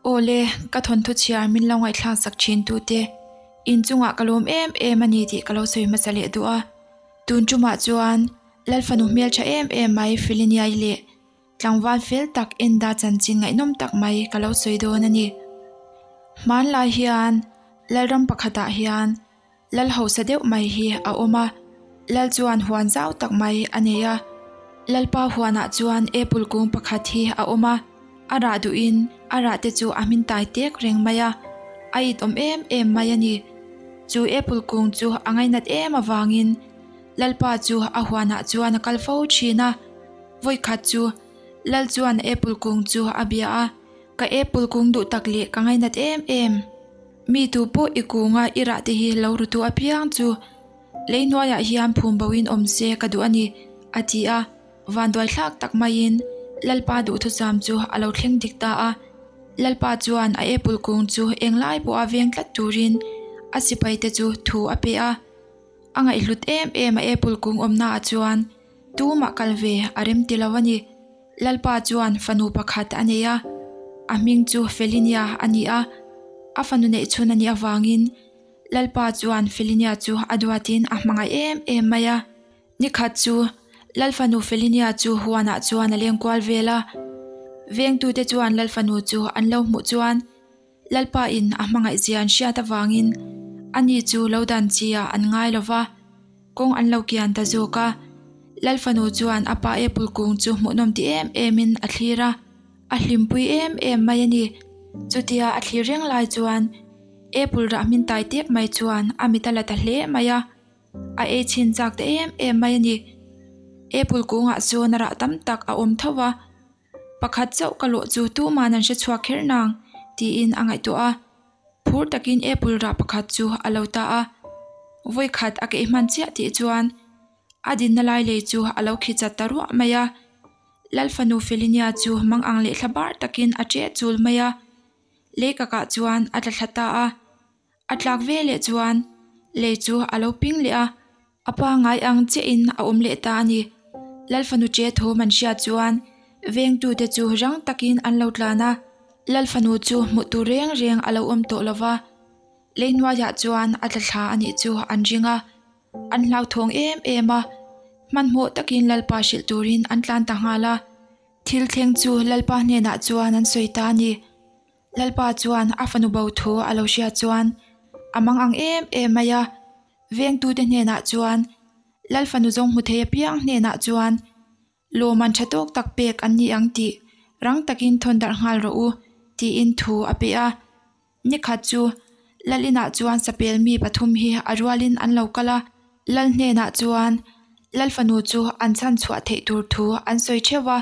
Awle, ka thawnthu chhiar min lo ngaihthlak sak thin tute, inchungah ka lawm em em a ni tih ka lo sawi hmasa leh duh a. Tun tumah chuan Lalfanu hmeltha em em mai Feliniai leh tlangval fel tak Enda chanchin ngaihnawm tak mai ka lo sawi dawn a ni. Hmanlai hian Lalram pakhatah hian Lal hausa deuh mai hi a awm a, Lal chuan huan zau tak mai a nei a. Lalpa huanah chuan apple kung pakhat hi a awm a, a rah duhin a rah te chu a hmin tai tek reng mai a, a it awm em em mai a ni. Chu apple kung chu a ngainat em avangin Lalpa chu a huanah chuan a kal fo thin a. Vawikhat chu Lal chuan apple kung chu a bia a, Ka apple kung duh tak leh ka ngainat em em. Mi tu pawh i kunga i rah te hi lo rutu apiang chu lei hnuaiah hian phum boin awm se ka duh a ni, a ti a. Vanduai thlak tak maiin Lalpa duhthusam chu a lo thleng dik ta a. Lalpa chuan a apple kung chu englai pawha veng tlat turin a sipai te chu thu a pe a. A ngaihhlut em em a apple kung awmnaah chuan tumah kal ve a rem ti lo a ni. Lalpa chuan fanu pakhat a nei a, a hming chu Felinia a ni a. A fanu neih chhun a nih avangin Lalpa chuan Felinia chu a duatin a hmangaih em em mai a. Nikhat chu Lalfanu Felinia chu huanah chuan a leng kual vel a. Vengtute chuan Lalfanu chu an lo hmuh chuan Lalpa in a hmangaih zia an hriat avangin ani chu lo dan chi ah an ngai lo va. Kawng an lo kian ta zawk a, Lalfanu chuan a pa apple kung chu hmuhnawm ti em em in a thlir a, a hlimpui em em mai a ni. Chutia a thlir reng lai chuan apple rah hmin tai tep mai chuan a mit a la ta hle mai a, a ei chhin chak ta em em mai a ni. Apple kungah chuan a rah tam tak a awm tho va, pakhat chauh ka lawh chu tuman an hre chhuak kher nang tiin a ngaihtuah a. Phur takin apple rah pakhat chu a lo ta a, vawikhat a keih hman chiah tih chuan a dinna lai lei chu a lo khi chat ta ruah mai a. Lalfanu Felinia chu mang ang leh thla bar takin a ṭeh chul mai a, lei kakah chuan a tla thla ta a. A tlak ve leh chuan lei chu a lo ping leh a. A pangngai ang chiahin a awm leh ta a ni. Lalfanu che thawm an hriat chuan vengtute chu rang takin an lo tlan a, Lalfanu chu hmuh tur reng reng a lo awm tawh lo va, lei hnuaiah chuan a tla thla a nih chu an ring a, an hlauthawng em em a, hmanhmawh takin Lalpa hrilh turin an tlan ta nghal a. Thil thleng chu Lalpa hnenah chuan an sawi ta a ni. Lalpa chuan a fanu bo thu a lo hriat chuan a mang ang em em mai a. Vengtute hnenah chuan Lalfanu zawng hmu thei apiang hnenah chuan lawmman tha tawk tak pek an ni ang tih rang takin thawn darh nghal rawh u tiin thu a pe a. Nikhat chu Lal inah chuan sapel mi pathum hi a rualin an lo kal a, Lal hnenah chuan Lalfanu chu an chhan chhuah theih tur thu an sawi theuh a.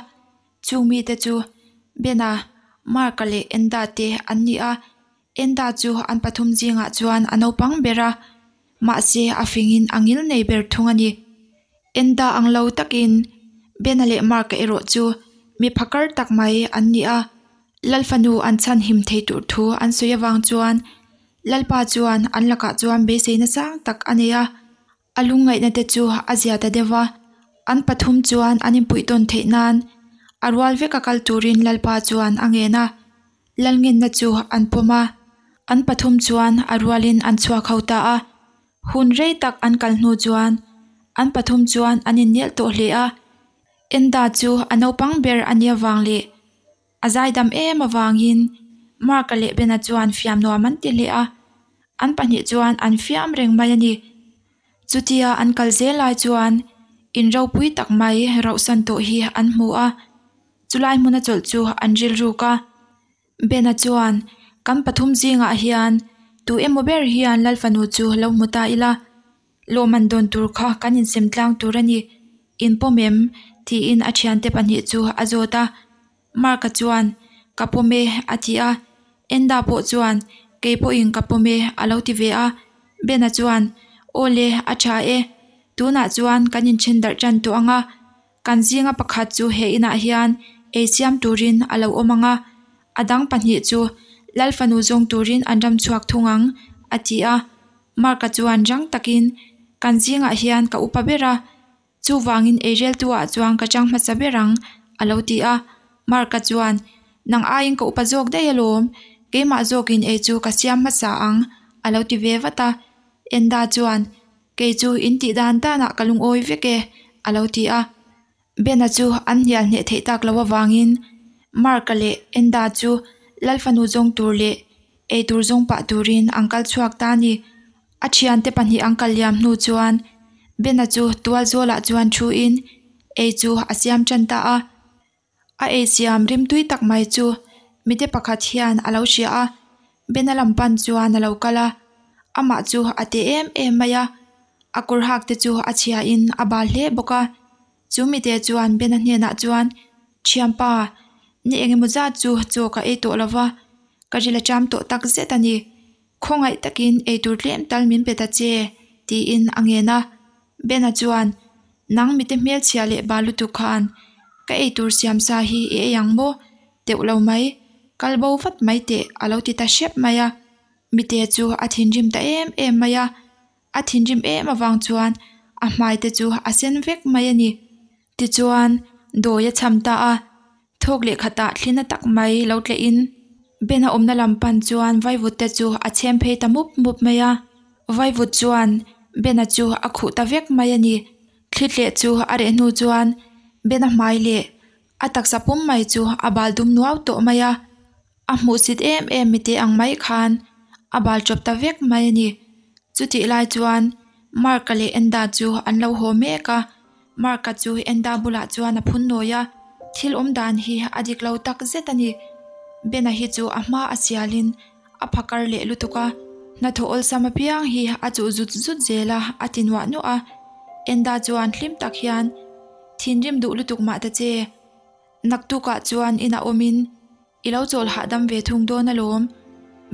Chung mite chu Bena, Mark-a leh Enda te an ni a. Enda chu an pathum zingah chuan a naupang ber a, mahse a fingin a ngil nei ber thung a ni. Enda ang lo takin Bena leh Mark-a erawh chu mi phakar tak mai an ni a, Lalfanu an chhan him thei tur thu an sawi avang chuan Lalpa chuan an lakah chuan beiseina sang tak a nei a. A lungngaihna te chu a zia ta deuh a, an pathum chuan an inpuih tawn theih nan a rual vek a kal turin Lalpa chuan a ngen a, Lalngenna chu an pawm a, an pathum chuan a rualin an chhuak ho ta a, hun rei tak an kal hnu chuan an pathum chuan an innel tawh hle a, Enda chu a naupang ber a nih avang leh A zaidam em avangin Mark-a leh Ben-a chuan fiam nuam an ti hle a, an pahnih chuan an fiam reng mai a ni. Chutia an kal zel lai chuan in ropui tak mai rauhsan tawh hi an hmu a, chulai hmuna chawlh chu an rilruk a. Ben-a chuan, Kan pathum zingah hian tu emaw ber hian Lalfanu chu lo hmu ta ila, Lawmman dawn tur kha kan insem tlang tur a ni, in pawm em? tiin a thiante pahnih chu a zawt a. Mark-a chuan, Ka pawm e, a ti a. Enda pawh chuan, Kei pawhin ka pawm e, a lo ti ve a. Ben-a chuan, Aw le, a tha e. Tunah chuan kan inthen darh tan tawh ang a. Kan zinga pakhat chu he inah hian ei siam turin a lo awm ang a, a dang pahnih chu Lalfanu zawng turin an ram chhuak thung ang, a ti a. Mark-a chuan rang takin, Kan zingah hian ka upa ber a, chuvangin eireltu-ah chuan ka chang hmasa ber ang, a lo ti a. Mark-a chuan, Nang aiin ka upa zawk daih alawm, Keimah zawkin ei chu ka siam hmasa ang, a lo ti ve vat a. Enda chuan, Kei chu in tih dan danah ka lungawi vek e, a lo ti a. Bena chu an hnial hneh theih tak loh avangin Mark-a leh Enda chu Lal fanu zawng tur leh ei tur zawng pah turin an kal chhuak ta a ni. A thiante pahnih an kal liam hnu chuan Bena chu tual zawlah chuan thuin ei chu a siam tan ta a. A ei siam rimtui tak mai chu mite pakhat hian a lo hria a, Bena lam pan chuan a lo kal a, amah chu a te em em mai a, a kawr hak te chu a chhia in a bal hle bawk a. Chu mite chuan Bena hnenah chuan, Thianpa, ni engemaw zat chu chaw ka ei tawh lova, ka ril a ṭam tawh tak zet a ni. Khawngaih takin eitur tlem tal min pe ta che, tiin a ngen a. Bena chuan, Nang mite hmelchhia leh bal lutuk khan ka eitur siam sa hi i ei ang maw? Teuh lo mai, kal bo vat mai teh a lo ti ta hrep mai a. Mite chu a thinrim ta em em mai a. A thinrim em avang chuan a hmai te chu a sen vek mai a ni. Tichuan, dawi a cham ta a, thawk leh khatah thlina tak mai lo tlehin Ben-a awmna lam pan chuan vaivut te chu a chhem phei ta mup mup mai a. Vaivut chuan Ben-a chu a khuh ta vek mai a ni. Thli tleh chu a reh hnu chuan Ben-a hmai leh a taksa pum mai chu a bal dum nuau tawh mai a. A hmuhsit em em mite ang mai khan a bal chawp ta vek mai a ni. Chutih lai chuan Mark-a leh Enda chu an lo haw mek a, Mark-a chu Enda bulah chuan a phun nawi a, thil awm dan hi a dik lo tak zet a ni. Ben-a hi chu a hma a sialin a phakar leh lutuk a, hnathawh awlsam apiang hi a chuh zut zut zel a, a ti nuah nuah a. Enda chuan hlim tak hian, Thinrim duh lutuk mah ta che. Naktukah chuan inah awmin i lo chawl hahdam ve thung dawn alawm,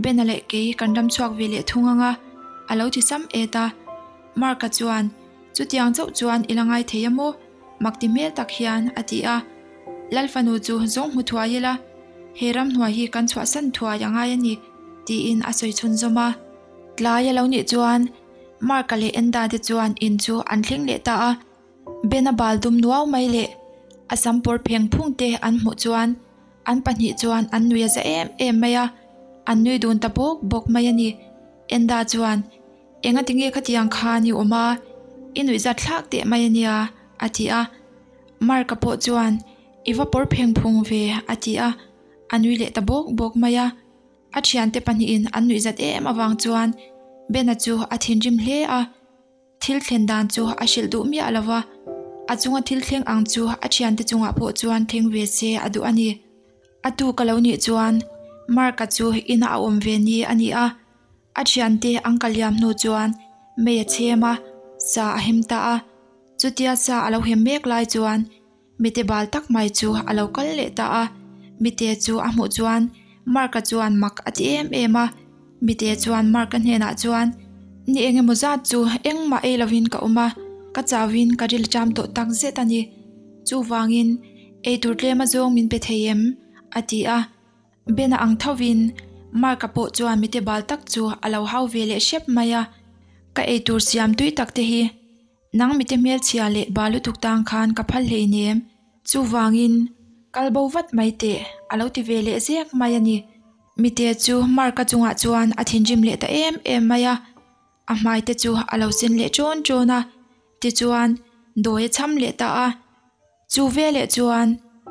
Bena leh kei kan ram chhuak ve leh thung ang a, a lo ti sam et a. Mark-a chuan, Chutiang chauh chuan i la ngai thei a maw? mak ti hmel tak hian a ti a. Lal fanu chu zawng hmu thuai ila, he ramhnuai hi kan chhuahsan thuai a ngai a ni, tiin a sawi chhunzawm a. Tlai a lo nih chuan Mark-a leh Enda te chuan in chu an thleng leh ta a. Bena bal dum nuau mai leh a sam pawr pheng phung te an hmuh chuan an pahnih chuan an nui a za em em mai a, an nui dun ta bawk bawk mai a ni. Enda chuan, Enga tinge khatiang khan i awm a, i nuih zat thlak teh mai a nia, a ti a. Mark-a pawh chuan, I va pawr pheng phung ve, a ti a, a nui leh ta bawk bawk mai a. A thiante pahnihin an nuih zat em avang chuan Bena chu a thinrim hle a. Thil thlen dan chu a hrilh duh miah lo va, a chunga thil thleng ang chu a thiante chungah pawh chuan thleng ve se a duh a ni. A tu ka lo nih chuan Mark-a chu ina a awm ve ni a ni a, a thiante an kal liam hnu chuan mei a chhem a, sa a hem ta a. Chutia sa a lo hem mek lai chuan Mite bal tak mai chu a lo kal leh ta a, Mite chu a hmuh chuan Mark-a chuan mak a ti em em a. Mite chuan Mark-a hnenah chuan, Ni eng emaw zat chu engmah ei lovin ka awm a, ka chauhin ka ril ṭam tawh tak zet a ni. Chuvangin eitur tlem azawng min pe thei em? a ti a. Bena ang thovin Mark-a pawh chuan mite bal tak chu a lo hau ve leh hrep mai a, Ka eitur siam tui tak te hi Nang mite hmelchhia leh ba lutuk tang khan ka phal hleinem, chuvangin kal bo vat mai teh a lo ti ve leh zek mai a ni. Mite chu Mark-a chungah chuan a thinrim leh ta em em mai a, a hmai te chu a lo sen leh ṭawn ṭawn a, tichuan dawi a cham leh ta a. Chu veleh chuan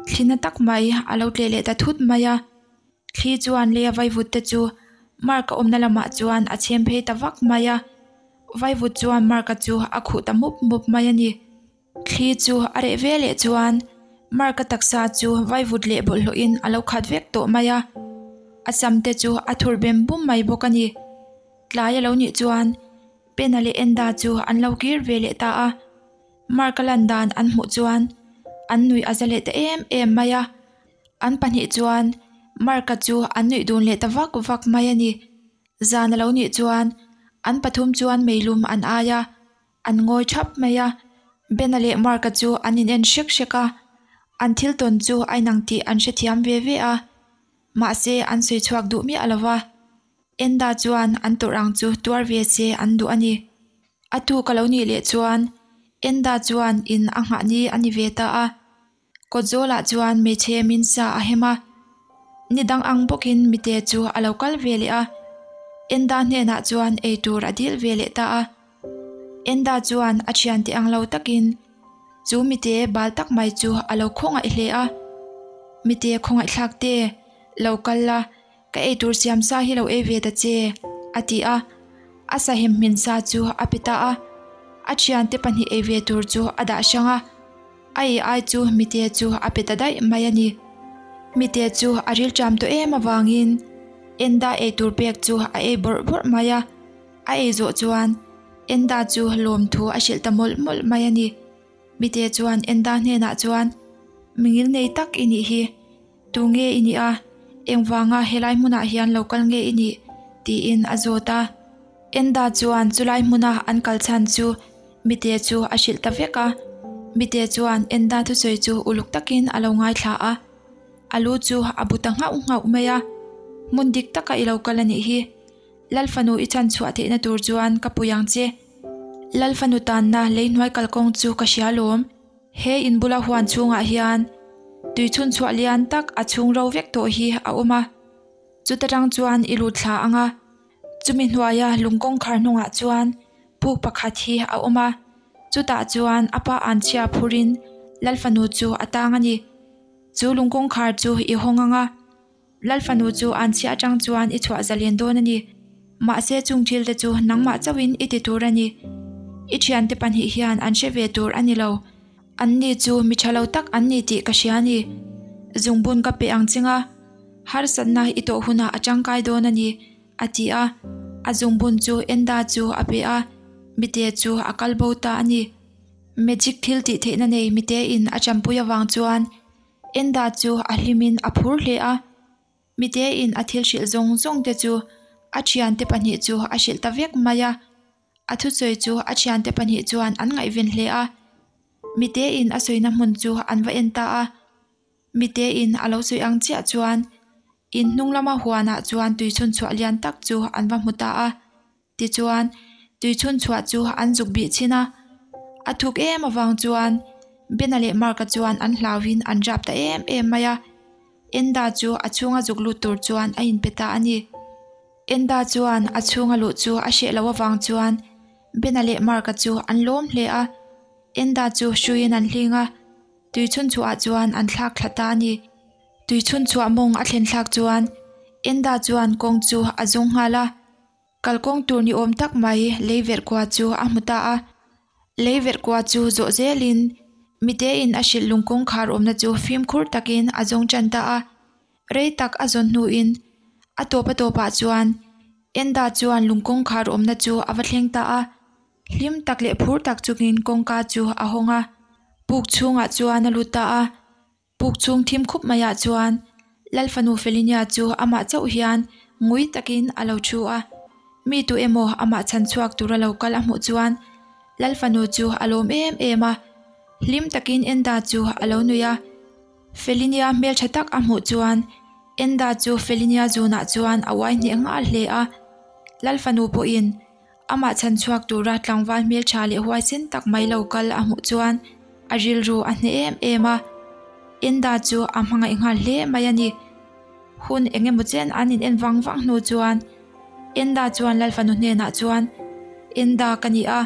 thlina tak mai a lo tleh leh ta thut mai a. Thli chuan lei a vaivut te chu Mark-a awmna lamah chuan a chhem phei ta vak mai a, vaivut chuan Mark-a chu a khuh ta mup mup mai a ni. Thli chu a reh ve leh chuan Mark-a taksa chu vaivut leh bawlhhlawhin a lo khat vek tawh mai a, a sam te chu a thur bem bum mai bawk a ni. Tlai a lo nih chuan Pena leh Enda chu an lo kir ve leh ta a. Mark-a lan dan an hmuh chuan an nuih a za leh ta em em mai a, an pahnih chuan Mark-a chu an nuih dun leh ta vak vak mai a ni. Zan a lo nih chuan an pathum chuan meilum an ai a, an ngawi thap mai a. Ben-a leh Mark-a chu an in en hrek hrek a, an thil tawn chu a inang tih an hrethiam ve ve a, mahse an sawi chhuak duh miah lo va. Enda chuan an tawrh ang chu tuar ve se an duh a ni. A tuk a lo nih leh chuan Enda chuan in a nghah ni a ni ve ta a. Kawt zawlah chuan hmeichhe min sa a hem a. Ni dang ang bawkin mite chu a lo kal ve leh a, Enda hnenah chuan eitur a dil ve leh ta a. Enda chuan a thiante ang lo takin chu mite bal tak mai chu a lo khawngaih hle a. Mite khawngaihthlak te, lo kal la, ka eitur siam sa hi lo ei ve ta che, a ti a. A sahim hmin sa chu a pe ta a. A thiante pahnih ei ve tur chu a dah hrang a. A ei ai chu mite chu a pe ta daih mai a ni. Mite chu a rilṭam tawh em avangin Enda eitur pek chu a ei bawrh bawrh mai a. A ei zawh chuan Enda chu lawmthu a hrilh ta mawlh mawlh mai a ni. Mite chuan Enda hnenah chuan, Mingil nei tak i nih hi. Tu nge i nih a? Engvanga helai hmunah hian lo kal nge i nih? tiin a zawt a. Enda chuan chulai hmuna an kal chhan chu mite chu a hrilh ta vek a. Mite chuan Enda thusawi chu uluk takin a lo ngaithla a. A lu chu a bu ta nghauh nghauh mai a. Hmun dik taka i lo kal a nih hi. Lal fanu i chhan chhuah theihna tur chuan ka pui ang che. Lal fanu tanna lei hnuai kalkawng chu ka hria lawm. He in bula huan chhungah hian tui chhun chhuah lian tak a chhung ro vek tawh hi a awm a, chuta tang chuan i lut thla ang a, chumi hnuaia lung kawngkhar hnungah chuan puk pakhat hi a awm a, chutah chuan a pa an chhia phurin Lal fanu chu a tang a ni. Chu lung kawngkhar chu i hawng ang a. Lal fanu chu an chhiah atang chuan i chhuah zalen dawn a ni. Mahse chung thil te chu nangmah chauhin i ti tur a ni. I thiante pahnih hian an hre ve tur a ni lo. An ni chu mi tha lo tak an ni tih ka hria a ni. Zungbun ka pe ang ching a, harsatna i tawh hunah a tangkai dawn a ni, a ti a. A zungbun chu Enda chu a pe a, mite chu a kal bo ta a ni. Magic thil tih theihna nei mite in a tanpui avang chuan Enda chu a hlimin a phur hle a, mitein a thil hrilh zawng zawng te chu a thiante pahnih chu a hrilh ta vek mai a. A thusawi chu a thiante pahnih chuan an ngaihven hle a, mitein a sawina hmun chu an va en ta a. Mitein a lo sawi ang chiah chuan in hnung lama huanah chuan tui chhun chhuah lian tak chu an va hmu ta a. Tichuan, tui chhun chhuah chu an zuk bih chhin a. A thuk em avang chuan Bena leh Mark-a chuan an hlauhin an rap ta em em mai a. Enda chu a chhunga zuk lut tur chuan a inpe ta a ni. Enda chuan a chhunga luh chu a hreh loh avang chuan Bena leh Mark-a chu an lawm hle a. Enda chu hruiin an hling a, tui chhun chhuahah chuan an thlak thla ta a ni. Tui chhun chhuah mawng a thlen thlak chuan Enda chuan kawng chu a zawng nghal a. Kalkawng tur ni awm tak mai lei verh kua chu a hmu ta a. Lei verh kua chu zawh zelin mitein a hrilh lung kawngkhar awmna chu fimkhur takin a zawng tan ta a. Rei tak a zawn hnuin a tawp a tawpah chuan Enda chuan lung kawngkhar awmna chu a va thleng ta a. Hlim tak leh phur tak chungin kawngka chu a hawng a. Puk chhungah chuan a lut ta a. Puk chhung thim khup maiah chuan Lal fanu Felinia chu amah chauh hian ngui takin a lo thu a. Mi tu emaw amah chhan chhuak tura lo kal a hmuh chuan Lal fanu chu a lawm em em a. Hlim takin Enda chu a lo nui a. Felinia hmeltha tak a hmuh chuan Enda chu Felinia zunah chuan a uai hneh nghal hle a. Lal fanu pawhin Amah chhan chhuak tura tlangval hmeltha leh huaisen tak mai lo kal a hmuh chuan a rilru a hneh em em a. Enda chu a hmangaih nghal hle mai a ni. Hun eng emaw chen an in en vang vang hnu chuan Enda chuan Lalfanu hnenah chuan, Enda ka ni a,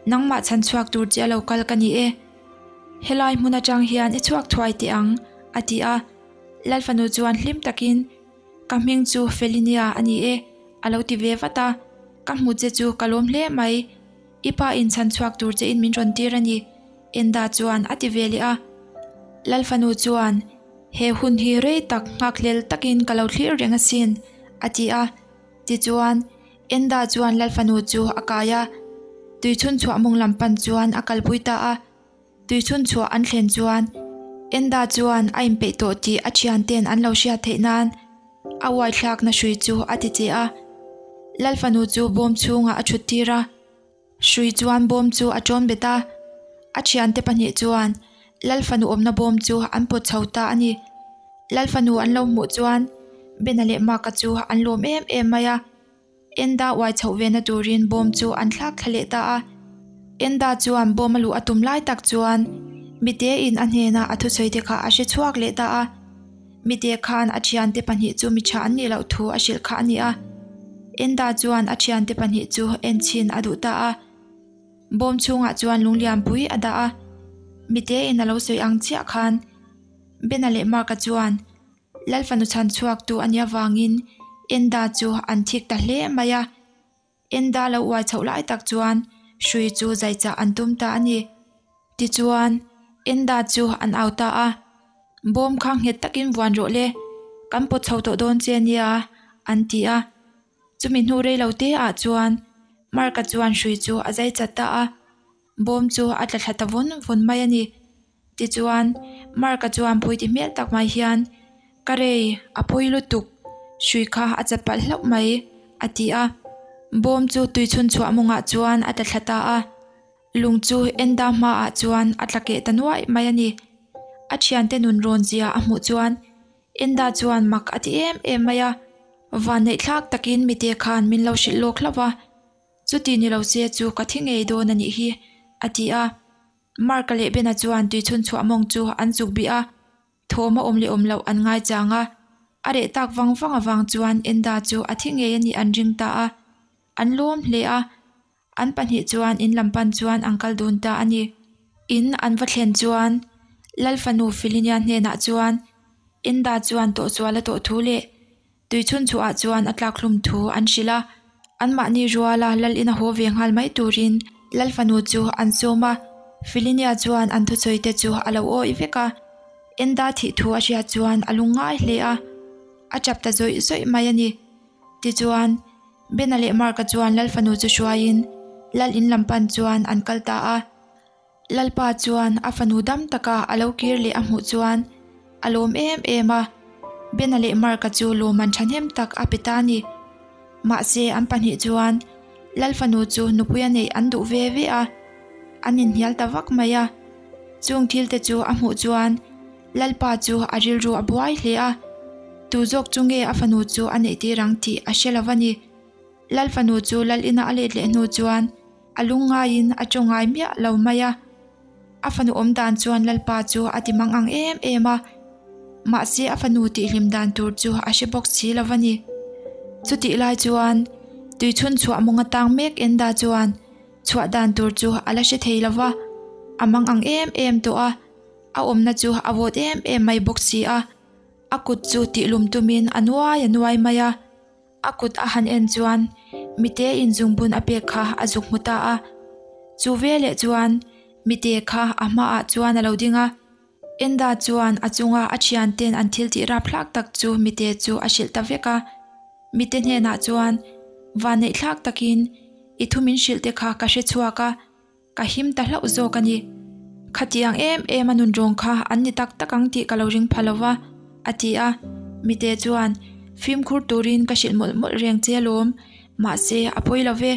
nangmah chhan chhuak tur che a lo kal ka ni e. Helai hmun atang hian i chhuak thuai teh ang, a ti a. Lalfanu chuan hlim takin, Ka hming chu Felinia a ni e, a lo ti ve vat a. Ka hmu che chu ka lawm hle mai. I pa in chhan chhuak tur che in min rawn tir a ni, Enda chuan a ti ve leh a. Lalfanu chuan, He hun hi rei tak nghakhlel takin ka lo thlir reng asin, a ti a. Tichuan, Enda chuan Lalfanu chu a kai a, tuichhun chhuah mawng lam pan chuan a kalpui ta a. Tuichhun chhuah an thlen chuan Enda chuan a inpeih tawh tih a thianten an lo hriat theih nan a uaithlakna hrui chu a ti che a. Lal fanu chu bawm chhungah a thut tir a, hrui chuan bawm chu a tawn bet a. A thiante pahnih chuan Lal fanu awmna bawm chu an pawt chho ta a ni. Lal fanu an lo hmuh chuan Bena leh Maka chu an lawm em em mai a. Enda uai chhoh vena turin bawm chu an thlak thla leh ta a. Enda chuan bawm a luh a tum lai tak chuan mite in a hnena a thusawi te kha a hre chhuak leh ta a. Mite khan a thiante pahnih chu mi tha an nih loh thu a hrilh kha a ni a. Enda chuan a thiante pahnih chu en chhin a duh ta a. Bawm chhungah chuan lung lianpui a dah a. Mite in a lo sawi ang chiah khan Bena leh Mark-a chuan Lalfanu chhan chhuaktu a nih avangin Enda chu an thik ta hle mai a. Enda lo uai chhoh lai tak chuan hrui chu zai chah an tum ta a ni. Tichuan, Enda chu an au ta a, Bawm kha nghet takin vuan rawh le, kan pawt chho tawh dawn che nia, an ti a. Chumi hnu rei lo te ah chuan Mark-a chuan hrui chu a zai chat ta a, bawm chu a tla thla ta vawn vawn mai a ni. Tichuan, Mark-a chuan pawiti hmel tak mai hian, Ka rei, a pawi lutuk, hrui kha a chat palh hlauh mai, a ti a. Bawm chu tui chhun chhuah mawngah chuan a tla thla ta a. Lung chu Enda hmaah chuan a tla keh ta nuaih mai a ni. A thiante nun rawn zia a hmuh chuan Enda chuan mak a ti em em mai a. Vanneih thlak takin mite khan min lo hrilh lawk hlauh va, chuti ni lo se chu ka thi ngei dawn a nih hi, a ti a. Mark-a leh Bena chuan tuichhun chhuah mawng chu an zuk bih a, thawm a awm leh awm loh an ngaichang a. A reh tak vang vang avang chuan Enda chu a thi ngei a nih an ring ta a. An lawm hle a, An pahnih chuan in lam pan chuan an kal dun ta a ni. In an va thlen chuan Lal fanu Filinia hnenah chuan Enda chuan tawhsual a tawh thu leh tuichhun chhuahah chuan a tlak hlum thu an hrilh a. Anmahni ruala Lal in a haw ve nghal mai turin Lal fanu chu an sawm a. Filinia chuan an thusawi te chu a lo awih vek a. Enda thih thu a hriat chuan a lungngai hle a, a tap ta zawih zawih mai a ni. Tichuan. Bena leh Mark-a chuan Lal fanu chu hruaiin Lal in lam pan chuan an kal ta a. Lalpa chuan a fanu dam taka a lo kir leh a hmuh chuan a lawm em em a, Bena leh Mark-a chu lawmman thahnem tak a pe ta a ni. Mahse an pahnih chuan Lal fanu chu nupuia neih an duh ve ve a, an inhnial ta vak mai a. Chung thil te chu a hmuh chuan Lalpa chu a rilru a buai hle a, tu zawk chu nge a fanu chu a neih tir ang tih a hre lo a ni. Lal fanu chu lal ina a let leh hnu chuan a lungngaiin a chaw ngai miah lo mai a. A fanu awm dan chuan Lalpa chu a ti mang ang em em a, mahse a fanu tihhlim dan tur chu a hre bawk si lo a ni. Chutih lai chuan tuichhun chhuah mawng atang mek Enda chuan chhuah dan tur chu a la hre thei lo va, a mang ang em em tawh a. A awmna chu a vawt em em mai bawk si a, a kut chu tihlum tumin a nuai a nuai mai a. A kut a han en chuan mite inzungbun a pek kha a zuk hmu ta a. Chu veleh chuan mite kha a hmaah chuan a lo ding a. Enda chuan a chunga a thianten an thil tih rapthlak tak chu mite chu a hrilh ta vek a. Mite hnenah chuan vanneihthlak takin i thu min hrilh te kha ka hre chhuak a. Ka him ta hlauh zawk a ni. Khatiang em em a nun rawng kha an ni tak tak ang tih ka lo ring pha lo va, a ti a. Mite chuan, Fimkhur turin ka hrilh mawlh mawlh reng che alawm, mahse a pawi lo ve.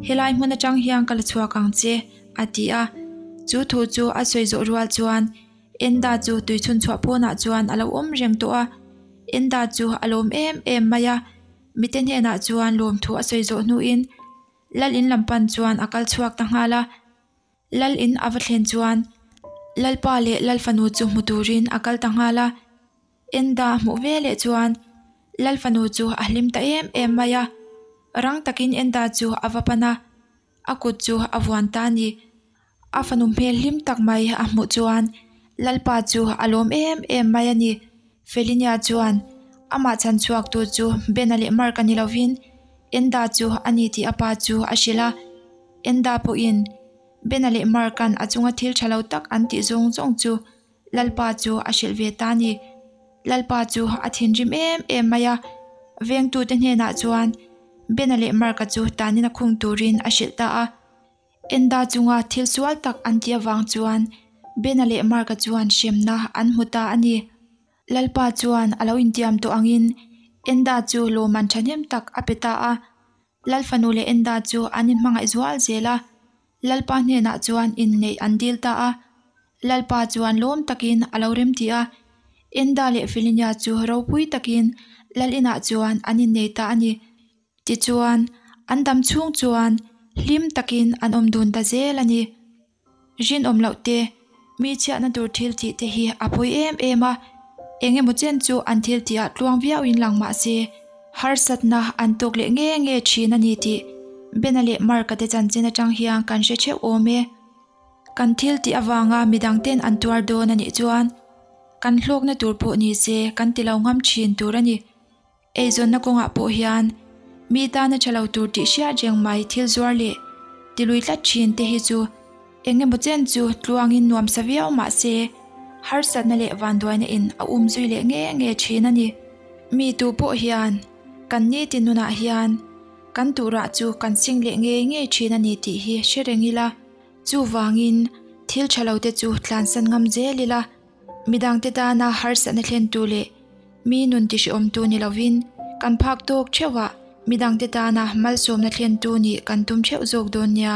Helai hmun atang hian ka la chhuak ang che, a ti a. Chu thu chu a sawi zawh rual chuan Enda chu tuichhun chhuah pawnah chuan a lo awm reng tawh a. Enda chu a lawm em em mai a. Mite hnenah chuan lawmthu a sawi zawh hnuin Lal in lam pan chuan a kal chhuak ta nghal a. Lal in a va thlen chuan Lalpa leh Lal fanu chu hmu turin a kal ta nghal a. Enda a hmuh ve leh chuan Lal fanu chu a hlim ta em em mai a. Rang takin Enda chu a va pan a, a kut chu a vuan ta a ni. A fanu hmel hlim tak mai a hmuh chuan Lalpa chu a lawm em em mai a ni. Felinia chuan amah chhan chhuaktu chu Bena leh Mark a ni lovin Enda chu a ni tih a pa chu a hrilh a. Enda pawhin Bena leh Mark-a'n a chunga thil tha lo tak an tih zawng zawng chu Lalpa chu a hrilh ve ta a ni. Lalpa chu a thinrim em em mai a, vengtute hnenah chuan Bena leh Mark-a chu tanin a khung turin a hrilh ta a. Enda chunga thil sual tak an tih avang chuan Bena leh Mark-a chuan hremna an hmu ta a ni. Lalpa chuan a lo intiam tawh angin Enda chu lawmman thahnem tak a pe ta a. Lalfanu leh Enda chu an inhmangaih zual zel a, Lalpa hnenah chuan inneih an dil ta a. Lalpa chuan lawm takin a lo remti a, Enda leh Filinia chu ropui takin Lal inah chuan an innei ta a ni. Tichuan, an dam chhung chuan hlim takin an awm dun ta zel a ni. Rinawm loh te, mi chhiatna tur thil tih te hi a pawi em em a. Eng emaw chen chu an thil tihah tluang viauin lang mah se, harsatna an tawk leh nge nge thin a ni tih Bena leh Mark-a te chanchin atang hian kan hre theuh awm e. Kan thil tih avanga midang ten an tuar dawn a nih chuan kan hlawkna tur pawh ni se kan ti lo ngam thin tur a ni. Eizawnna kawngah pawh hian mi tana tha lo tur tih hriat reng mai thil zuar leh ti lui tlat thin te hi chu eng emaw chen chu tluangin nuamsa viau mah se harsatna leh vanduaina in a um zui leh nge nge thin a ni. Mi tu pawh hian kan nitin nunah hian kan tuhrah chu kan sing leh ngei ngei thin a ni tih hi hre reng ila. Chuvangin thil tha lo te chu tlansan ngam zel ila. Midangte tana harsatna thlentu leh mi nun tihriawmtu ni lovin kan phak tawk theuhah midangte tana malsawmna thlentu nih kan tum theuh zawk dawn nia.